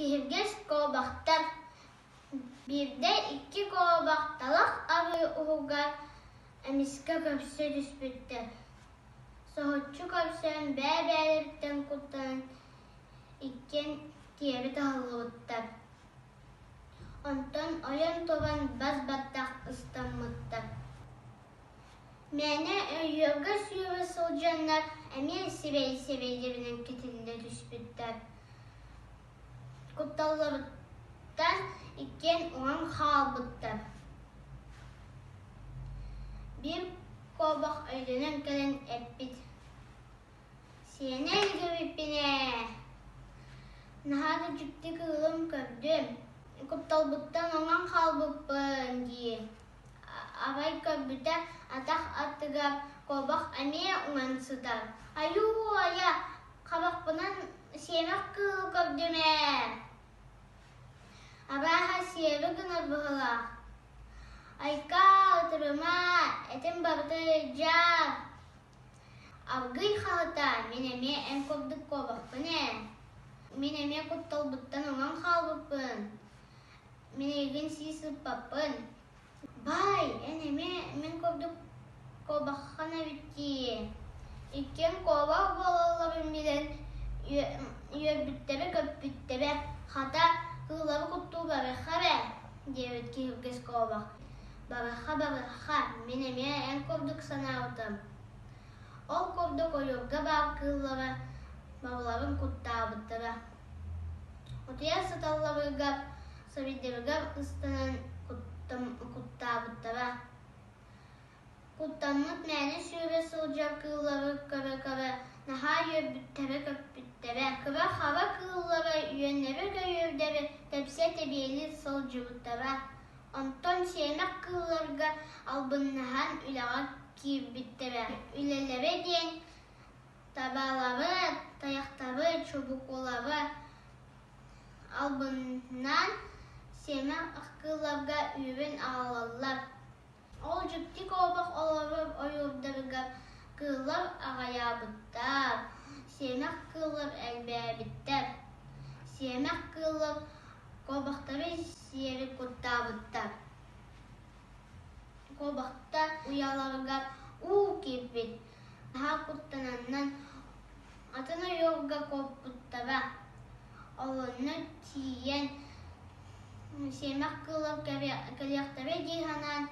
Киһиргэс куобахтар Биирдэ икки куобах талах арыы уһугар эмискэ көрсө түспүттэр. Соһуччу көрсөн бэйэ-бэйэлэриттэн куттанан иккиэн тиэрэ таһыллыбыттар. Онтон ойон туран бас-баттах ыстаммыттар. Мээнэ өйүөргэ сүүрэ сылдьаннар эмиэ сибэй-сибэйдэринэн кэтиллэ түспүттэр. Кутталларыттан иккиэн уҥан хаалбыттар. Биир куобах өйдөнөн кэлэн эппит: «Сиэнэ илдьибиппин ээ, наһаа да дьикти кыылым көрдүм, кутталбыттан уҥан хаалбыппын» дии. Арай көрбүтэ, атах аттыгар куобах эмиэ уҥан сытар. «Айуу-айа, Хабахпынан сиэмэх кыылы көрдүм ээ, арааһа сиэри гынар быһыылаах. Айкаа, ытырыма, этим барыта ыалдьар. Аргыый хаһыта, мин эмиэ эн курдук куобахпын ээ. Мин эмиэ кутталбыттан уҥан хаалбыппын. Мин эйигин сии сыппаппын. Баай, эн эмиэ мин курдук куобаххын эбит дии. Иккиэн куобах буолалларын билэн үөрбүттэрэ-көппүттэрэ, хата, кыыллары куттуу барыахха эрэ, диэбит киһиргэс куобах. Барыахха, барыахха, мин эмиэ эн курдук санаабытым. Ол курдук ойуурга баар кыыллара барыларын куттаабыттара. Утуйа сыталларыгар сирдэригэр ыстанан куттаабыттара. Куттаммыт мээнэ сүүрэ сылдьар кыыллары көрө-көрө наһаа үөрбүттэрэ-көппүттэрэ. Кыра-хара кыыллара үөннэри-көйүүрдэри тэпсэ-тэбиэлии сылдьыбыттара. Онтон сиэмэх кыылларга албыннаһан үлэҕэ киирбиттэрэ. Үлэлэрэ диэн табалары, тайахтары, чубукулары албыннаан сиэмэх кыылларга үүрэн аҕалаллар. Ол дьикти куобах олорор ойуурдарыгар кыыллар аҕыйаабыттар, сиэмэх кыыллар элбээбиттэр. Сиэмэх кыыллар куобахтары сиэри куттаабыттар. Куобахтар уйаларыгар уу киирбит, наһаа куттананнар атын ойуурга куоппуттара. Олонно тиийэн сиэмэх кыыллар кэлиэхтэрэ дии санаан.